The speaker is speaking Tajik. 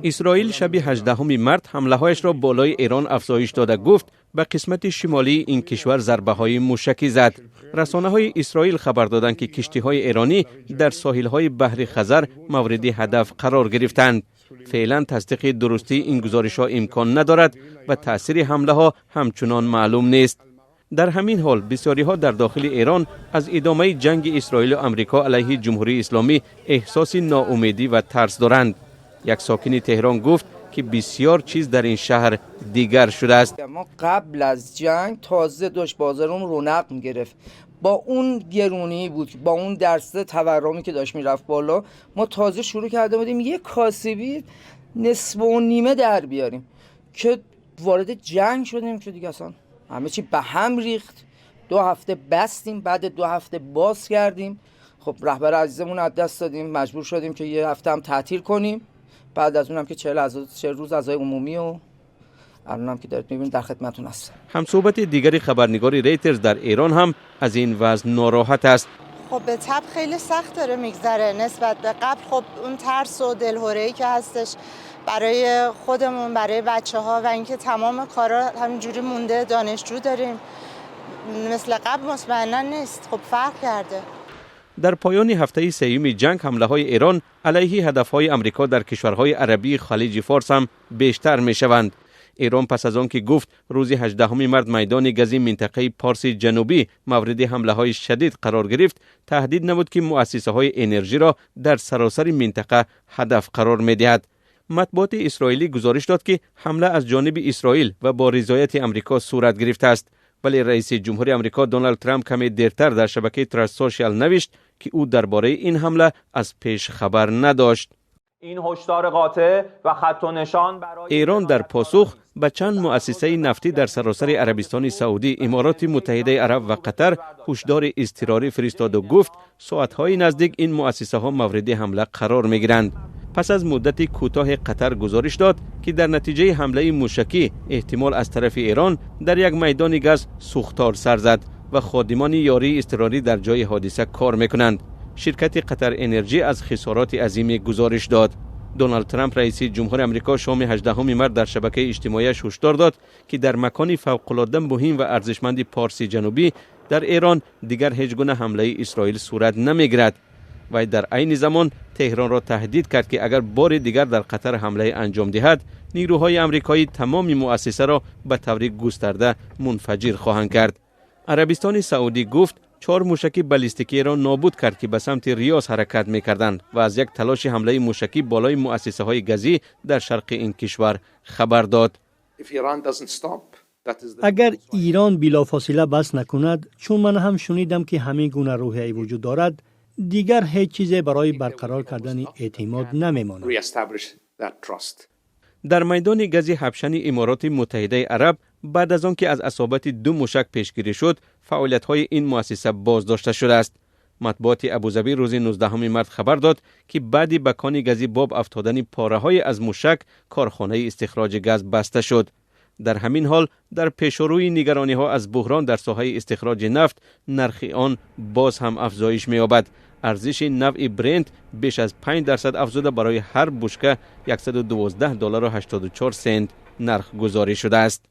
Исроил шаби 18 март ҳамлаҳояшро болои Эрон афзоиш дода, гуфт ба қисмати шимолии ин кишвар зарбаҳои мушакӣ зад. Расонаҳои Исроил хабар доданд, ки киштиҳои эронӣ дар соҳилҳои баҳри Хазар мавриди ҳадаф қарор гирифтанд. Феълан тасдиқи дурустии ин гузоришҳо имкон надорад ва таъсири ҳамлаҳо ҳамчунон маълум нест. Дар ҳамин ҳол бисёриҳо дар дохили Эрон аз идомаи ҷанги Исроилу Амрико алайҳи Ҷумҳурии Исломӣ эҳсоси ноумедӣ ва тарс доранд. Як сокини Теҳрон гуфт, ки бисёр чиз дар ин шаҳр дигар шудааст. ما قبل از جنگ تازه داشت بازارمون رونق میگرفت. با اون گرونی بود، با اون درصد تورمی که داشت میرفت بالا، ما تازه شروع کرده بودیم یه کاسبی نصف و نیمه در بیاریم که وارد جنگ شدیم که دیگه اصلا همه چی به هم ریخت. 2 هفته بستیم، بعد 2 هفته باز کردیم. خب رهبر عزیزمون از دست دادیم، مجبور شدیم که یه هفته هم تعطیل کنیم. بعد از اونم که 40 روز عزای عمومی و الان هم که دارید میبینید، در خدمتتون هستم. همصحبت دیگری خبرنگاری ریترز در ایران هم از این وضع ناراحت است. خب به طبع خیلی سخت داره میگذره نسبت به قبل. خب اون ترس و دلهره‌ای که هستش برای خودمون، برای بچه ها و اینکه تمام کارا همینجوری مونده، دانشجو داریم، مثل قبل مطمئنا نیست. خب فرق کرده. در پایان هفته سیوم جنگ، حمله های ایران علیه هدف های امریکا در کشورهای عربی خلیج فارس هم بیشتر می شوند. ایران پس از آن که گفت روز 18 март майдони гази минтақаи Парси Ҷанубӣ мавриди ҳамлаҳои шадид қарор гирифт, таҳдид намуд, ки муассисаҳои энержиро дар саросари минтақа ҳадаф қарор медиҳад. Матбуоти исроилӣ гузориш дод, ки ҳамла аз ҷониби Исроил ва бо ризояти Амрико сурат гирифтааст. Вале раиси ҷумҳури Амрико Доналд Трамп каме дертар дар шабакаи Truth Social навишт, ки ӯ дар бораи ин ҳамла аз пеш хабар надошт. این هشدار قاطع و خط و نشان برای Эрон дар посух ба чанд муассисаи нафтӣ дар саросари Арабистони Саудӣ, Имороти Муттаҳидаи Араб ва Қатар ҳушдори изтирорӣ фиристоду гуфт, соатҳои наздик ин муассисаҳо мавриди ҳамла қарор мегиранд. Пас аз муддати кӯтоҳи Қатар гузориш дод, ки дар натиҷаи ҳамлаи мушакӣ, эҳтимол аз тарафи Эрон, дар як майдони газ сӯхтор сар зад ва ходимони ёрии изтирорӣ дар ҷои ҳодиса кор мекунанд. Ширкати Қатар Энерҷӣ аз хисороти азиме гузориш дод. Доналд Трамп, раиси ҷумҳури Амрико, шоми 18 март дар шабакаи иҷтимоияш ҳушдор дод, ки дар макони фавқулодда муҳим ва арзишманди Парси Ҷанубӣ дар Эрон дигар ҳеҷ гуна ҳамлаи Исроил сурат намегирад. Вай дар айни замон Теҳронро таҳдид кард, ки агар бори дигар дар Қатар ҳамлае анҷом диҳад, нирӯҳои амрикоӣ тамоми муассисаро ба таври густарда мунфаҷир хоҳанд кард. Арабистони Саудӣ гуфт, чор мушаки баллистикиро нобуд кард, ки ба самти Риёз ҳаракат мекарданд, ва аз як талоши ҳамлаи мушакӣ болои муассисаҳои газӣ дар шарқи ин кишвар хабар дод. Агар Ирон билофосила бас накунад, чун ман ҳам шунидам, ки ҳамин гуна рӯҳияе вуҷуд дорад, дигар ҳеҷ чизе барои барқарор кардани эътимод намемонад. Дар майдони гази Ҳабшани Имороти Муттаҳидаи Араб, баъд аз он ки аз асобати ду мушак пешгирӣ шуд, фаъолиятҳои ин муассиса боздошта шудааст. Матбуоти Абузабӣ рӯзи 19 март хабар дод, ки баъди ба кони гази Боб афтодани пораҳое аз мушак, корхонаи истихроҷи газ баста шуд. Дар ҳамин ҳол, дар пешорӯи нигарониҳо аз буҳрон дар соҳаи истихроҷи нафт, нархи он боз ҳам афзоиш меёбад. Арзиши навъи Брент беш аз 5% афзуда, барои ҳар бушка 112 доллару 84 сент нархгузорӣ шудааст.